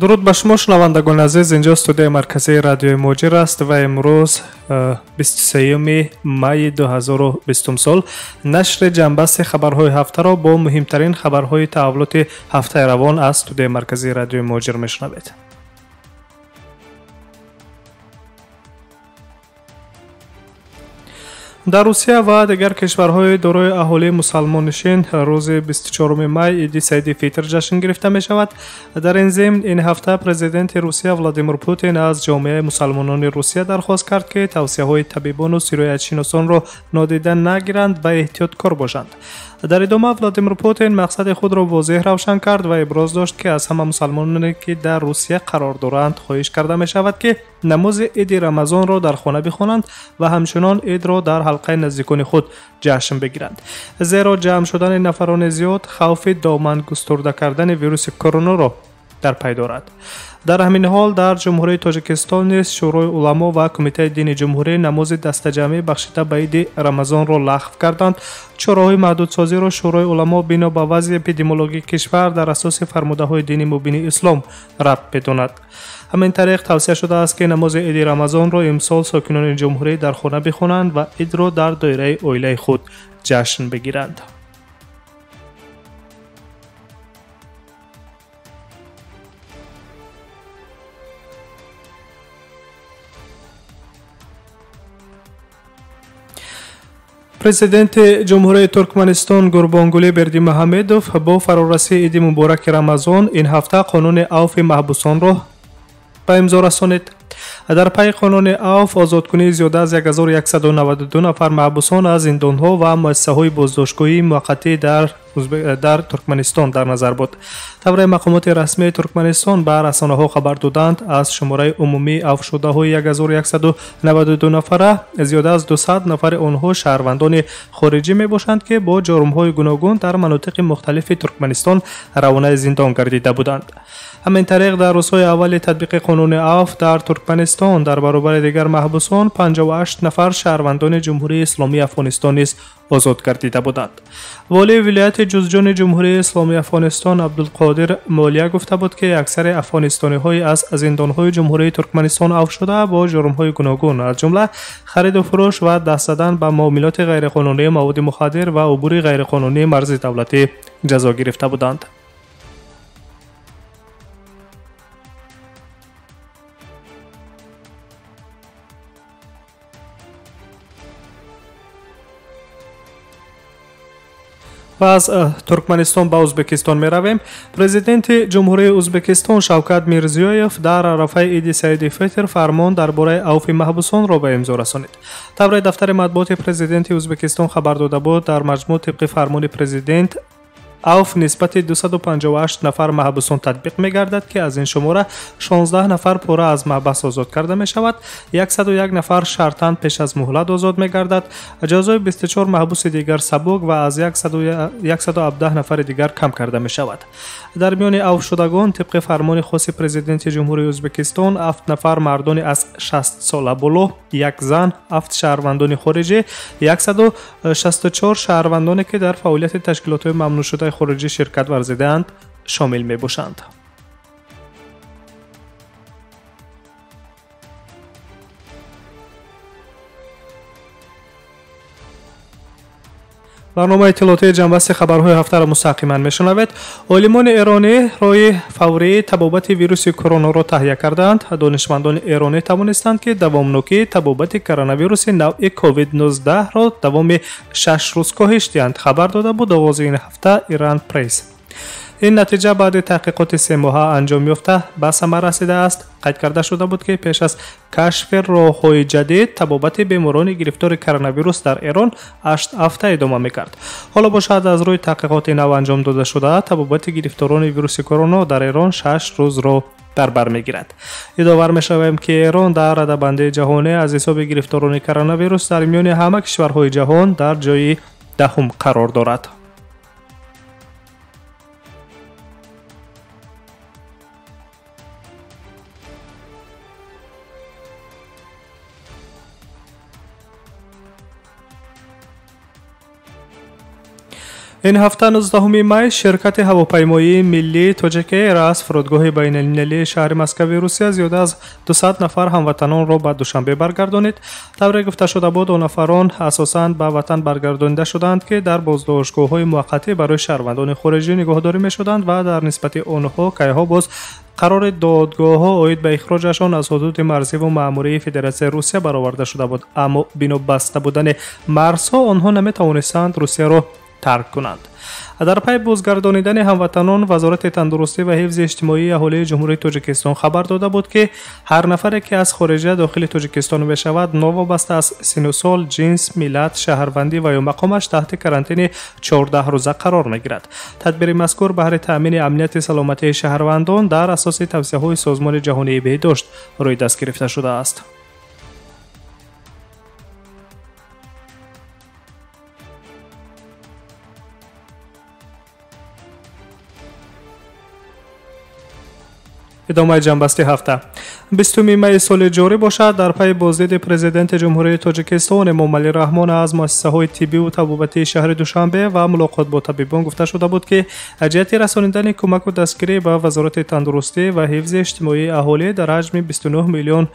Дуруд ба шумо, шунавандагони азиз. Инҷо студияи марказии радиои Муҳоҷир аст ва имрӯз 23 майи 2020 сол нашри ҷамъбасти хабарҳои ҳафтаро бо муҳимтарин хабарҳои таҳаввулоти ҳафтаи равон аз студияи марказии радиои Муҳоҷир мешунавед. Дар Русия ва дигар кишварҳои дорои аҳолии мусалмоннишин рӯзи 24 май иди Саиди Фитр ҷашн гирифта мешавад. Дар ин зимн ин ҳафта президенти Русия Владимир Путин аз ҷомеаи мусалмонони Русия дархост кард, ки тавсияҳои табибону сироятшиносонро нодида нагиранд ва эҳтиёткор бошанд. Дар идома Владимир Путин мақсади худро возеҳ равшан кард ва иброз дошт, ки аз ҳама мусалмононе, ки дар Русия қарор доранд, хоҳиш карда мешавад, ки намози иди Рамазонро дар хона бихонанд ва ҳамчунон идро дар ҳалқаи наздикони худ ҷашн бигиранд, зеро ҷамъ шудани нафарони зиёд хавфи доман густурда кардани вируси коронаро дар пай дорад. Дар ҳамин ҳол дар Ҷумҳурии Тоҷикистон низ Шӯрои уламо ва Кумитаи дини ҷумҳурӣ намози дастаҷамъӣ бахшида ба иди Рамазонро лағв карданд. Чораҳои маҳдудсозиро Шӯрои уламо бино ба вазъи эпидемиологии кишвар дар асоси фармудаҳои дини мубини ислом рабт медонад. Ҳамин тариқ тавсия шудааст, ки намози иди Рамазонро имсол сокинони ҷумҳурӣ дар хона бихонанд ва идро дар доираи оилаи худ ҷашн бигиранд. Президенти Ҷумҳурии Туркманистон Гурбонгулӣ Бердимуҳамедов бо фарорасии иди мубораки Рамазон ин ҳафта қонуни авфи маҳбусонро ба имзо расонид. Дар пайи қонуни авф озодкунии зиёда аз 1192 нафар маҳбусон аз зиндонҳо ва муассисаҳои боздоштгоҳии муваққатӣ дар Туркманистон дар назар буд. Тавре мақомоти расмии Туркманистон ба расонаҳо хабар доданд, аз шумораи умумии авфшудаҳои 1192 нафара зиёда аз 200 нафари онҳо шаҳрвандони хориҷӣ мебошанд, ки бо ҷурмҳои гуногун дар манотиқи мухталифи Туркманистон равонаи зиндон гардида буданд. Ҳамин тариқ дар рӯзҳои аввали татбиқи қонуни авф дар Туркманистон дар баробари дигар маҳбусон 58 нафар шаҳрвандони Ҷумҳурии Исломии Афғонистон низ озод гардида буданд. Волии вилояти Ҷузҷони Ҷумҳурии Исломии Афғонистон Абдулқодир Молия гуфта буд, ки аксари афғонистониҳои аз зиндонҳои Ҷумҳурии Туркманистон авф шуда бо ҷурмҳои гуногун, аз ҷумла хариду фурӯш ва даст задан ба муомилоти ғайриқонунии маводи мухаддир ва убури ғайриқонунии марзи давлатӣ ҷазо гирифта буданд. Ва аз Туркманистон ба Ӯзбекистон меравем. Президенти Ҷумҳурии Ӯзбекистон Шавкат Мирзиёев дар арафаи иди Саиди Фитр фармон дар бораи авфи маҳбусонро ба имзо расонид. Тавре дафтари матбуоти президенти Ӯзбекистон хабар дода буд, дар маҷмӯъ тибқи фармони президент авф нисбати 258 нафар маҳбусон татбиқ мегардад, ки аз ин шумора 16 нафар пурра аз маҳбас озод карда мешавад, 101 нафар шартан пеш аз муҳлат озод мегардад, ҷазои 24 маҳбуси дигар сабук ва аз 117 нафари дигар кам карда мешавад. Дар миёни авфшудагон тибқи фармони хоси президенти Ҷумҳурии Ӯзбекистон 7 нафар мардони аз 60 сола боло, як зан, 7 шаҳрвандони хориҷӣ, 164 шаҳрвандоне, ки дар фаъолияти ташкилотҳои мамнӯъшудаи хориҷӣ ширкат варзидаанд, шомил мебошанд. Барномаи иттилоотии ҷамъбасти хабарҳои ҳафтаро мустақиман мешунавед. Олимони эронӣ роҳи фаврии табобати вируси коронаро таҳия кардаанд. Донишмандони эронӣ тавонистанд, ки давомнокии табобати коронавируси навъи COVID-19-ро давоми 6 рӯз коҳиш диҳанд, хабар дода буд оғози ин ҳафта Иран Пресс. Ин натиҷа баъди таҳқиқоти семоҳа анҷом ёфта ба самар расидааст. Қайд карда шуда буд, ки пеш аз кашфи роҳҳои ҷадид табобати беморони гирифтори коронавирус дар Эрон 8 ҳафта идома мекард. Ҳоло бошад, аз рӯи таҳқиқоти нав анҷом дода шуда, табобати гирифторони вируси корона дар Эрон 6 рӯзро дар бар мегирад. Ёдовар мешавем, ки Эрон дар радабандии ҷаҳонӣ аз ҳисоби гирифторони коронавирус дар миёни ҳама кишварҳои ҷаҳон дар ҷои 10 қарор дорад. Ин ҳафта 19 май ширкати ҳавопаймоии миллии Тоҷик Эйр аз фурудгоҳи байналмилалии шаҳри Москваи Русия зиёда аз 200 нафар ҳамватанонро ба Душанбе баргардонид. Тавре гуфта шуда буд, он нафарон асосан ба ватан баргардонида шуданд, ки дар боздоштгоҳҳои муваққатӣ барои шаҳрвандони хориҷӣ нигоҳдорӣ мешуданд ва дар нисбати онҳо кайҳо боз қарори додгоҳҳо оид ба ихроҷашон аз ҳудуди марзиву маъмурии Федератсияи Русия бароварда шуда буд. Аммо бино баста будани марзҳо онҳо наметавонистанд Русияро тарк кунанд. Дар пай бозгардонидани ҳамватанон Вазорати тандурустӣ ва ҳифзи иҷтимоии аҳолии Ҷумҳурии Тоҷикистон хабар дода буд, ки ҳар нафаре, ки аз хориҷа дохили Тоҷикистон мешавад, новобаста аз сину сол, ҷинс, миллат, шаҳрвандӣ ва ё мақомаш таҳти карантини 14 рӯза қарор мегирад. Тадбири мазкур баҳри таъмини амнияти саломатии шаҳрвандон дар асоси тавсияҳои Созмони ҷаҳонии беҳдошт рӯи даст гирифта шудааст. Идомаи ҷанбасти ҳафта. 20 майи соли ҷорӣ бошад, дар пайи боздиди президенти Ҷумҳурии Тоҷикистон Эмомалӣ Раҳмон аз муассисаҳои тиббиву табобатии шаҳри Душанбе ва мулоқот бо табибон гуфта шуда буд, ки ҷиҳати расонидани кӯмаку дастгирӣ ба Вазорати тандурустӣ ва ҳифзи иҷтимоии аҳолӣ дар ҳаҷми 29 миллион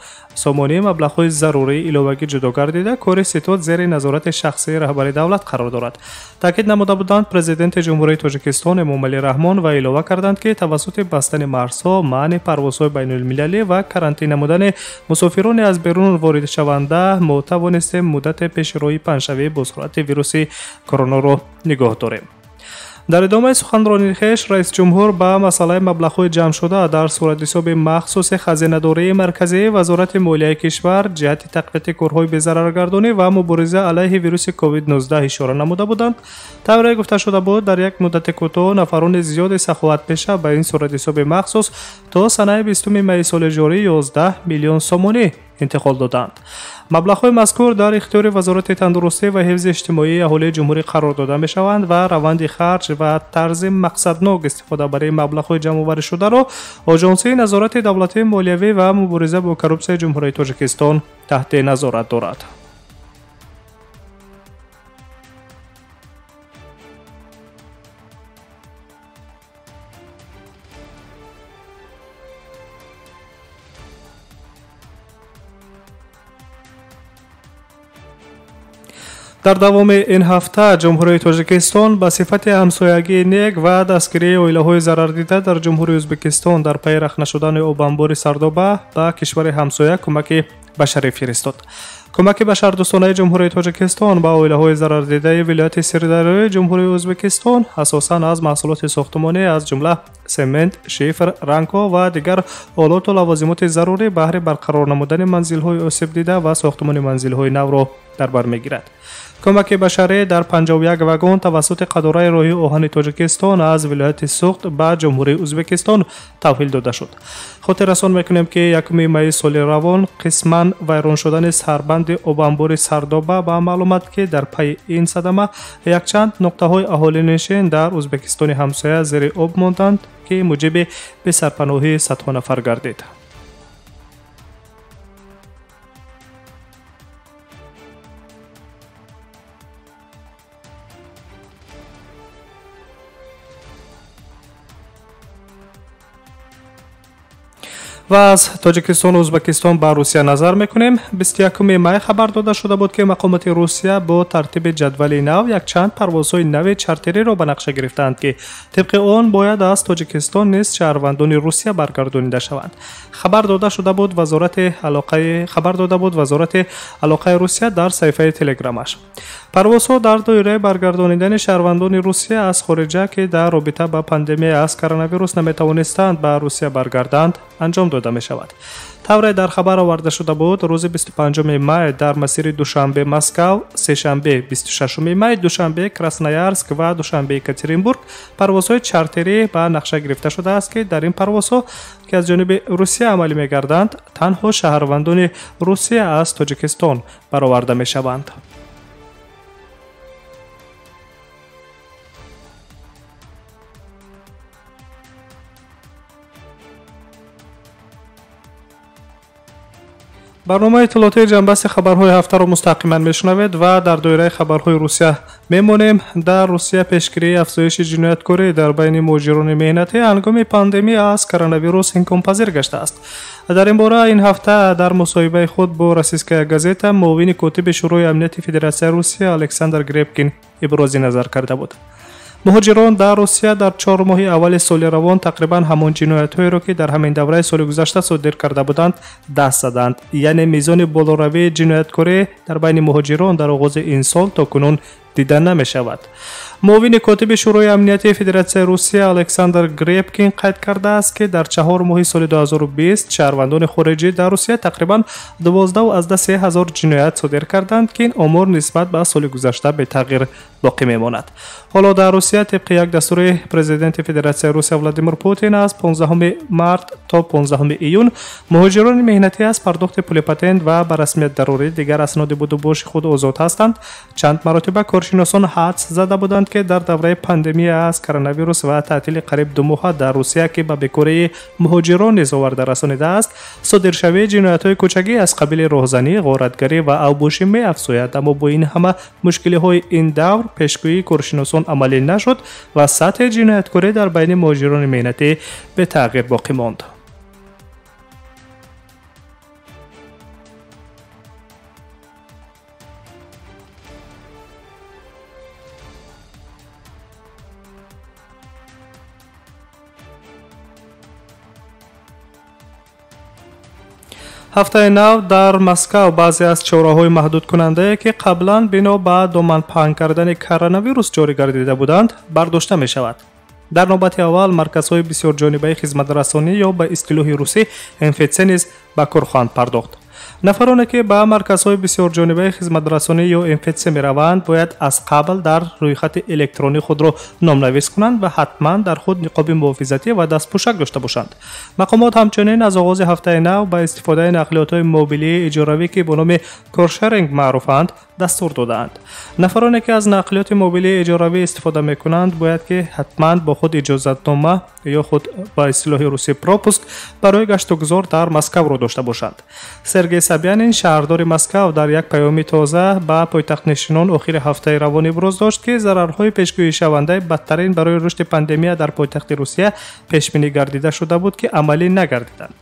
сомонӣ маблағҳои зарурии иловагӣ ҷудо гардида, кори ситод зери назорати шахсии раҳбари давлат қарор дорад. Таъкид намуда буданд президенти Ҷумҳурии Тоҷикистон Эмомалӣ Раҳмон ва илова карданд, ки тавассути бастани марзҳо, манъи парвозҳои байналмилалӣ ва карантин намудани мусофирони аз берун воридшаванда мо тавонистем муддате пеши роҳи паҳншавии босуръати вируси коронаро нигоҳ дорем. Дар идомаи суханронии хеш раисҷумҳур ба масъалаи маблағҳои ҷамъшуда дар суратҳисоби махсуси хазинадории марказии Вазорати молияи кишвар ҷиҳати тақвияти корҳои безараргардонӣ ва мубориза алайҳи вируси COVID-19 ишора намуда буданд. Тавре гуфта шуда буд, дар як муддати кӯтоҳ нафарони зиёди саховатпеша ба ин суратҳисоби махсус то санаи 20 майи соли ҷорӣ 11 миллион сомонӣ интиқол доданд. Маблағҳои мазкур дар ихтиёри Вазорати тандурустӣ ва ҳифзи иҷтимоии аҳолии ҷумҳурӣ қарор дода мешаванд ва раванди харҷ ва тарзи мақсаднок истифода барои маблағҳои ҷамъоварӣшударо Оҷонсии назорати давлатии молиявӣ ва мубориза бо коррупсияи Ҷумҳурии Тоҷикистон таҳти назорат дорад. Дар давоми ин ҳафта Ҷумҳурии Тоҷикистон ба сифати ҳамсоягии нек ва дастгирии оилаҳои зарардида дар Ҷумҳурии Ӯзбекистон дар пайи рахна шудани обанбори Сардоба ба кишвари ҳамсоя кӯмаки башарӣ фиристод. Кӯмаки башардӯстонаи Ҷумҳурии Тоҷикистон ба оилаҳои зарардидаи вилояти Сирдарёи Ҷумҳурии Ӯзбекистон асосан аз маҳсулоти сохтмонӣ аз ҷумла семент, шифр, рангҳо ва дигар олоту лавозимоти зарурӣ баҳри барқарор намудани манзилҳои осебдида ва сохтмони манзилҳои навро дар бар мегирад. Кӯмаки башарӣ дар 51 вагон тавассути қадораи роҳи оҳани Тоҷикистон аз вилояти Суғд ба Ҷумҳурии Ӯзбекистон тавҳил дода шуд. Хотиррасон мекунем, ки 1 майи соли равон қисман вайрон шудани сарбанди обанбори Сардоба ба амал омад, ки дар пайи ин садама якчанд нуқтаҳои аҳолинишин дар Ӯзбекистони ҳамсоя зери об монданд, ки муҷиби бесарпаноҳии садҳо нафар гардид. Ва аз Тоҷикистону Ӯзбекистон ба Русия назар мекунем. 21 май хабар дода шуда буд, ки мақомоти Русия бо тартиби ҷадвали нав якчанд парвозҳои нави чартериро ба нақша гирифтаанд, ки тибқи он бояд аз Тоҷикистон низ шаҳрвандони Русия баргардонида шаванд. Хабар дода шуда буд Вазорати алоқаи Русия дар саҳифаи Телеграмаш. Парвозҳо дар доираи баргардонидани шаҳрвандони Русия аз хориҷа, ки дар робита ба пандемия аз коронавирус наметавонистанд ба Русия баргарданд, анҷом дода мешавад. Тавре дар хабар оварда шуда буд, рӯзи 25 май дар масири Душанбе Москав, сешанбе 26 май Душанбе Красноярск ва Душанбе Екатеринбург парвозҳои чартерӣ ба нақша гирифта шудааст, ки дар ин парвозҳо, ки аз ҷониби Русия амалӣ мегарданд, танҳо шаҳрвандони Русия аз Тоҷикистон бароварда мешаванд. Барномаи иттилоотии ҷанбасти хабарҳои ҳафтаро мустақиман мешунавед ва дар доираи хабарҳои Русия мемонем. Дар Русия пешгирии афзоиши ҷинояткорӣ дар байни муҳоҷирони меҳнатӣ ҳангоми пандемия аз коронавирус имконпазир гаштааст. Дар ин бора ин ҳафта дар мусоҳибаи худ бо Российская газета муовини котиби Шӯрои амнияти Федератсияи Русия Александр Гребкин ибрози назар карда буд. Муҳоҷирон дар Русия дар 4 моҳи аввали соли равон тақрибан ҳамон ҷиноятҳоеро, ки дар ҳамин давраи соли гузашта содир карда буданд, даст заданд. Яъне мизони болоравии ҷинояткорӣ дар байни муҳоҷирон дар оғози ин сол то кунун дида намешавад. Муовини котиби Шӯрои амнияти Федератсияи Русия Александр Гребкин қайд кардааст, ки дар 4 моҳи соли 2020 шаҳрвандони хориҷӣ дар Русия тақрибан 12,3 ҳазор ҷиноят содир карданд, ки ин омор нисбат ба соли гузашта бетағйир боқӣ мемонад. Ҳоло дар Русия тибқи як дастури президенти Федератсияи Русия Владимир Путин аз 15 март то 15 июн муҳоҷирони меҳнатӣ аз пардохти пули патент ва ба расмият дарории дигар асноди будубоши худ озод ҳастанд. Чанд маротиба коршиносон ҳадс зада буданд, ки дар давраи пандемия аз коронавирус ва таътили қариб 2 моҳа дар Русия, ки ба бекории муҳоҷирон низ оварда расонидааст, содиршавии ҷиноятҳои кӯчагӣ аз қабили роҳзанӣ, ғоратгарӣ ва авбошӣ меафзояд. Аммо бо ин ҳама мушкилиҳои ин давр пешгӯии коршиносон амалӣ нашуд ва сатҳи ҷинояткорӣ дар байни муҳоҷирони меҳнатӣ бетағйир боқӣ монд. Ҳафтаи нав дар Москав баъзе аз чораҳои маҳдудкунандае, ки қаблан бино ба доманпаҳн кардани коронавирус ҷорӣ гардида буданд, бардошта мешавад. Дар навбати аввал марказҳои бисёрҷонибаи хизматрасонӣ ё ба истилоҳи русӣ МФЦ низ ба кор хоҳанд пардохт. Нафароне, ки ба марказҳои бисёрҷонибаи хизматрасонӣ ё МФЦ мераванд, бояд аз қабл дар рӯйхати электронӣ худро номнавис кунанд ва ҳатман дар худ ниқоби муҳофизатӣ ва дастпӯшак дошта бошанд. Мақомот ҳамчунин аз оғози ҳафтаи нав ба истифодаи нақлиётҳои мобилии иҷоравӣ, ки бо номи каршеринг маъруфанд, дастур додаанд. Нафароне, ки аз нақлиёти мобилии иҷоравӣ истифода мекунанд, бояд ки ҳатман бо худ иҷозатнома ё худ ба истилоҳи русӣ пропуск барои гаштугузор дар Москавро дошта бошанд. Сергей Собянин, шаҳрдори Москав, дар як паёми тоза ба пойтахтнишинон охири ҳафтаи равон иброз дошт, ки зарарҳои пешгӯишавандаи бадтарин барои рушди пандемия дар пойтахти Русия пешбинӣ гардида шуда буд, ки амалӣ нагардиданд.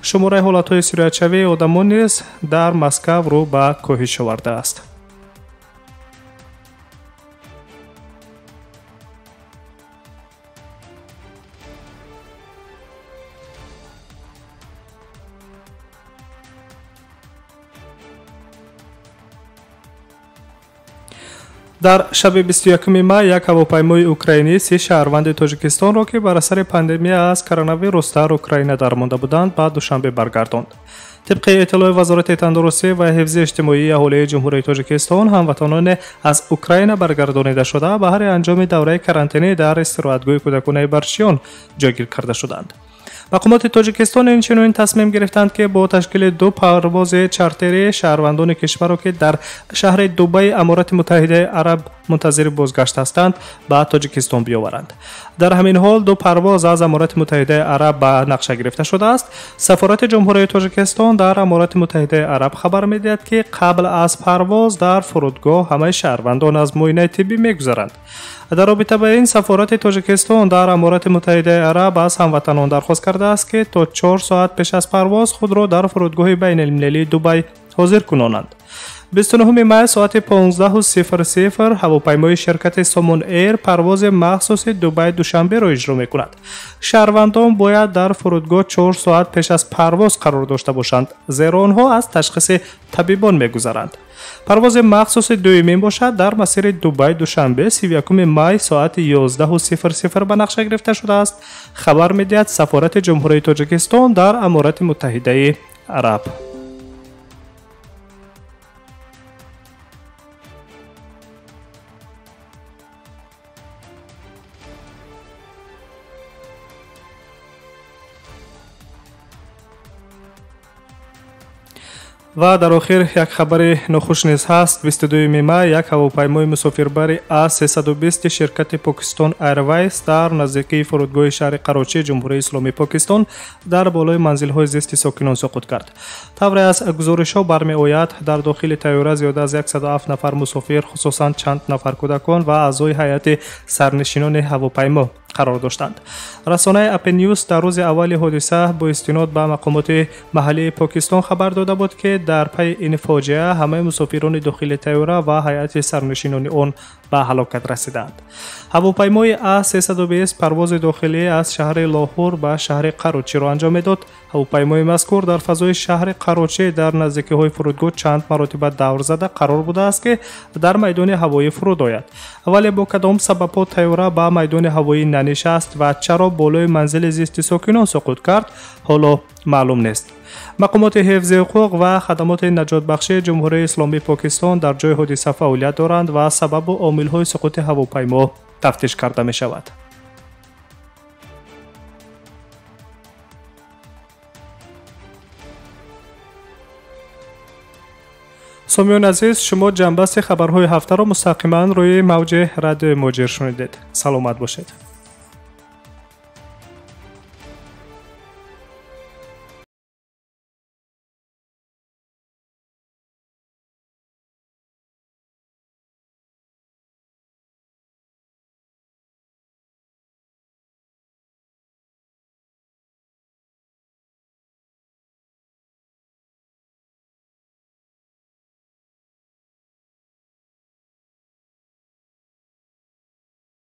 Шумораи ҳолатҳои сироятшавии одамон низ дар Москав рӯ ба коҳиш овардааст. Дар шаби 21 май як ҳавопаймои украинӣ 30 шаҳрванди Тоҷикистонро, ки бар асари пандемия аз коронавирус дар Украина дармонда буданд, ба Душанбе баргардонд. Тибқи иттилои Вазорати тандурустӣ ва ҳифзи иҷтимоии аҳолии Ҷумҳурии Тоҷикистон, ҳамватаноне аз Украина баргардонида шуда баҳри анҷоми давраи карантинӣ дар истироҳатгоҳи кӯдаконаи Барчиён ҷойгир карда шуданд. Мақомоти Тоҷикистон инчунин тасмим гирифтанд, ки бо ташкили 2 парвози чартерӣ шаҳрвандони кишварро, ки дар шаҳри Дубаи Аморати Муттаҳидаи Араб мунтазири бозгашт ҳастанд, ба Тоҷикистон биёваранд. Дар ҳамин ҳол 2 парвоз аз Аморати Муттаҳидаи Араб ба нақша гирифта шудааст. Сафорати Ҷумҳурии Тоҷикистон дар Аморати Муттаҳидаи Араб хабар медиҳад, ки қабл аз парвоз дар фурудгоҳ ҳамаи шаҳрвандон аз муоинаи тиббӣ мегузаранд. Дар робита ба ин Сафорати Тоҷикистон дар Аморати Муттаҳидаи Араб аз ҳамватанон дархост кардааст, ки то 4 соат пеш аз парвоз худро дар фурудгоҳи байналмилалии Дубай ҳозир кунонанд. 29 май соати 15:00 ҳавопаймои ширкати Сомон Эйр парвози махсуси Дубай Душанберо иҷро мекунад. Шаҳрвандон бояд дар фурудгоҳ 4 соат пеш аз парвоз қарор дошта бошанд, зеро онҳо аз ташхиси табибон мегузаранд. Парвози махсуси дуюмин бошад дар масири Дубай Душанбе 31 май соати 11:00 ба нақша гирифта шудааст, хабар медиҳад Сафорати Ҷумҳурии Тоҷикистон дар Аморати Муттаҳидаи Араб. Ва дар охир як хабари нохуш низ ҳаст. 22 май як ҳавопаймои мусофирбари А320 ширкати Покистон Airways дар наздикии фурудгоҳи шаҳри Қарочии Ҷумҳурии Исломии Покистон дар болои манзилҳои зисти сокинон суқут кард. Тавре аз гузоришҳо бармеояд, дар дохили тайёра зиёда аз 107 нафар мусофир, хусусан чанд нафар кӯдакон ва аъзои ҳайати сарнишинони ҳавопаймо қарор доштанд. Расонаи AP News дар рӯзи аввали ҳодиса бо истинод ба мақомоти маҳаллии Покистон хабар дода буд, ки дар пайи ин фоҷиа ҳамаи мусофирони дохили тайёра ва ҳайати сарнишинони он ба ҳалокат расиданд. Ҳавопаймои А320 парвози дохилӣ аз шаҳри Лоҳур ба шаҳри Қарочиро анҷом медод. Ҳавопаймои мазкур дар фазои шаҳри Қарочӣ дар наздикиҳои фурудгоҳ чанд маротиба давр зада қарор будааст, ки дар майдони ҳавоӣ фуруд ояд. Вале бо кадом сабабҳо тайёра ба майдони ҳавоӣ нанишаст ва чаро болои манзили зисти сокинон суқут кард, ҳоло маълум нест. Мақомоти ҳифзи ҳуқуқ ва хадамоти наҷотбахшии Ҷумҳурии Исломии Покистон дар ҷои ҳодиса фаъолият доранд ва сабабу омилҳои суқути ҳавопаймо тафтиш карда мешавад. Сомиён азиз, шумо ҷанбасти хабарҳои ҳафтаро мустақиман рӯи мавҷи радиои Муҳоҷир шунидед. Саломат бошед.